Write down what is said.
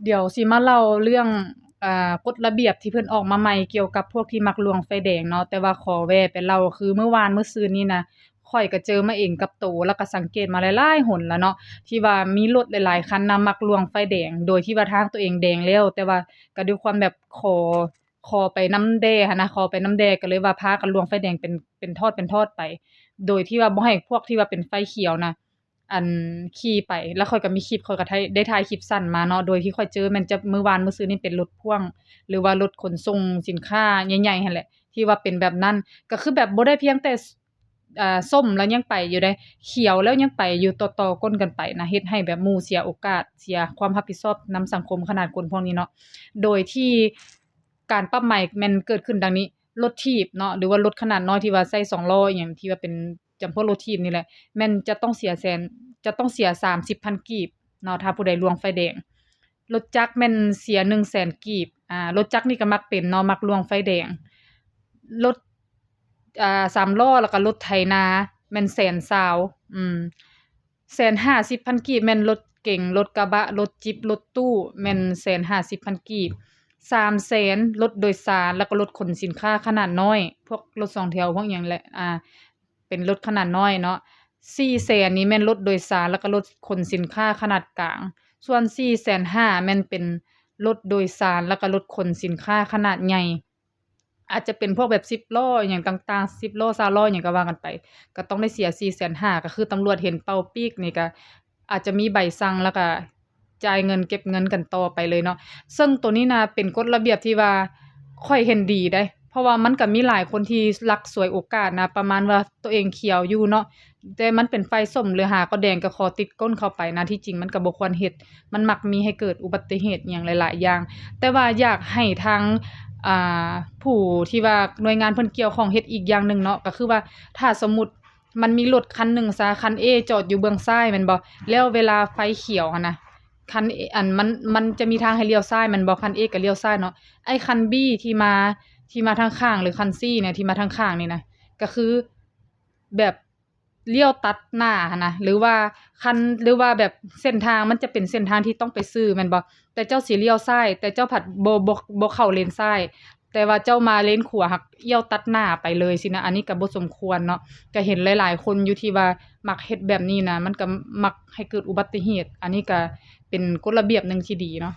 ດຽວຊິມາເລົ່າເລື່ອງ ອາ ກົດລະບຽບທີ່ເພິ່ນອອກມາໃໝ່ກ່ຽວກັບພວກທີ່ມັກລ່ວງໄຟແດງເນາະ, ແຕ່ວ່າຂໍແວ່ໄປເລົ່າ ຄືມື້ວານມື້ຊືນນີ້ນະ ຂ້ອຍກໍເຈີມາເອງກັບໂຕ ແລ້ວກໍສັງເກດມາຫຼາຍໆຫົນລະເນາະ ທີ່ວ່າມີລົດຫຼາຍໆຄັນນະ ມັກລ່ວງໄຟແດງ ໂດຍທີ່ວ່າທາງໂຕເອງແດງແລ້ວ ແຕ່ວ່າກໍດ້ວຍຄວາມແບບຂໍ ຂໍໄປນຳແດ່ຫັ້ນນະ ຂໍໄປນຳແດ່ ກໍເລີຍວ່າພາກັນລ່ວງໄຟແດງເປັນ ເປັນທອດເປັນທອດໄປ ໂດຍທີ່ວ່າບໍ່ໃຫ້ພວກທີ່ວ່າເປັນໄຟຂຽວນະ ອັນ ຂີ່ໄປ. ແລ້ວຂ້ອຍກໍມີຄລິບ ຂ້ອຍກໍໄດ້ ໄດ້ຖ່າຍຄລິບສັ້ນມາເນາະ ໂດຍທີ່ຂ້ອຍເຈີແມ່ນຈະ ມື້ວານມື້ຊືນນີ້ເປັນລົດພ່ວງ ຫຼືວ່າລົດຂົນສົ່ງສິນຄ້າໃຫຍ່ໆຫັ້ນແຫຼະ ທີ່ວ່າເປັນແບບນັ້ນ ກໍຄືແບບບໍ່ໄດ້ພຽງແຕ່ ອ່າ ສົ້ມແລ້ວຍັງໄປຢູ່ເດ້ ຂຽວແລ້ວຍັງໄປຢູ່ ຕໍ່ໆກົ້ນກັນໄປນະ ເຮັດໃຫ້ແບບໝູ່ເສຍໂອກາດ ເສຍຄວາມຮັບຜິດຊອບນຳສັງຄົມຂະໜາດຄົນພວກນີ້ເນາະ. ໂດຍທີ່ການປັບໃໝແມ່ນເກີດຂຶ້ນດັ່ງນີ້ ລົດຖີບເນາະ ຫຼືວ່າລົດຂະໜາດນ້ອຍທີ່ວ່າໃຊ້ສອງລໍ້ອີ່ຫຍັງ ທີ່ວ່າເປັນຈຳພວກລົດຖີບນີ້ແຫຼະ ແມ່ນຈະຕ້ອງເສຍແສນ ຈະຕ້ອງເສຍສາມສິບພັນກີບເນາະ ຖ້າຜູ້ໃດລ່ວງໄຟແດງ. ລົດຈັກແມ່ນເສຍໜຶ່ງແສນກີບ ອາ ລົດຈັກນີ້ກໍມັກເປັນເນາະ ມັກລ່ວງໄຟແດງ. ລົດ ອາ ສາມລໍ້ ແລ້ວກໍລົດໄຖນາແມ່ນແສນຊາວ ອືມ ແສນຫ້າສິບພັນກີບ ແມ່ນລົດເກັງ ລົດກະບະ ລົດຈິບ ລົດຕູ້ ແມ່ນແສນຫ້າສິບພັນກີບ. ສາມແສນ ລົດໂດຍສານ ແລ້ວກໍລົດຂົນສິນຄ້າຂະໜາດນ້ອຍ ພວກລົດສອງແຖວ ພວກຫຍັງແຫຼະ ອາ ເປັນລົດຂະໜາດນ້ອຍເນາະ. ສີ່ແສນນີ້ແມ່ນລົດໂດຍສານ ແລ້ວກໍລົດຂົນສິນຄ້າຂະໜາດກາງ. ສ່ວນສີ່ແສນຫ້າແມ່ນເປັນລົດໂດຍສານ ແລ້ວກໍລົດຂົນສິນຄ້າຂະໜາດໃຫຍ່ ອາດຈະເປັນພວກແບບສິບລໍ້ອີ່ຫຍັງຕ່າງໆ ສິບລໍ້ ຊາວລໍ້ຫຍັງກໍວ່າກັນໄປ ກໍຕ້ອງໄດ້ເສຍສີ່ແສນຫ້າ ກໍຄືຕຳຫຼວດເຫັນເປົ່າປີກນີ້ ກໍອາດຈະມີໃບສັ່ງ ແລ້ວກໍຈ່າຍເງິນ ເກັບເງິນກັນຕໍ່ໄປເລີຍເນາະ. ເຊິ່ງໂຕນີ້ນະເປັນກົດລະບຽບທີ່ວ່າຂ້ອຍເຫັນດີເດ້ ເພາະວ່າມັນກໍມີຫຼາຍຄົນທີ່ລັກສວຍໂອກາດນະ ປະມານວ່າໂຕເອງຂຽວຢູ່ເນາະ ແຕ່ມັນເປັນໄຟສົ້ມ ຫຼື ຫາກໍແດງ ກໍຂໍຕິດກົ້ນເຂົ້າໄປນະ ທີ່ຈິງມັນກໍບໍ່ຄວນເຮັດ ມັນມັກມີໃຫ້ເກີດອຸບັດຕິເຫດອີ່ຫຍັງຫຼາຍໆຢ່າງ. ແຕ່ວ່າຢາກໃຫ້ທາງ ອ່າ ຜູ້ທີ່ວ່າໜ່ວຍງານເພິ່ນກ່ຽວຂ້ອງເຮັດອີກຢ່າງໜຶ່ງເນາະ ກໍຄືວ່າຖ້າສົມມຸດມັນມີລົດຄັນໜຶ່ງຊະ ຄັນ A ຈອດຢູ່ເບື້ອງຊ້າຍແມ່ນບໍ່ ແລ້ວເວລາໄຟຂຽວຫັ້ນນະ ຄັນ A ອັນ ມັນ ມັນຈະມີທາງໃຫ້ລ້ຽວຊ້າຍແມ່ນບໍ່ ຄັນ A ກໍລ້ຽວຊ້າຍເນາະ ໄອ້ຄັນ B ທີ່ມາ ທີ່ມາທາງຂ້າງ ຫຼື ຄັນ C ນະ ທີ່ມາທາງຂ້າງນີ້ນະ ກໍຄືແບບ ລ້ຽວຕັດໜ້າຫັ້ນນະ ຫຼືວ່າຄັນ ຫຼືວ່າແບບເສັ້ນທາງມັນຈະເປັນເສັ້ນທາງທີ່ຕ້ອງໄປຊື່ແມ່ນບໍ່ ແຕ່ເຈົ້າຊິລ້ຽວຊ້າຍ ແຕ່ເຈົ້າພັດບໍ່ ບໍ່ ບໍ່ເຂົ້າເລນຊ້າຍ ແຕ່ວ່າເຈົ້າມາເລນຂວາ ຫັກລ້ຽວຕັດໜ້າໄປເລີຍຊີ້ນະ ອັນນີ້ກໍບໍ່ສົມຄວນເນາະ. ກໍເຫັນຫຼາຍໆຄົນຢູ່ທີ່ວ່າມັກເຮັດແບບນີ້ນະ ມັນກໍມັກໃຫ້ເກີດອຸບັດຕິເຫດ ອັນນີ້ກໍເປັນກົດລະບຽບໜຶ່ງທີ່ດີເນາະ.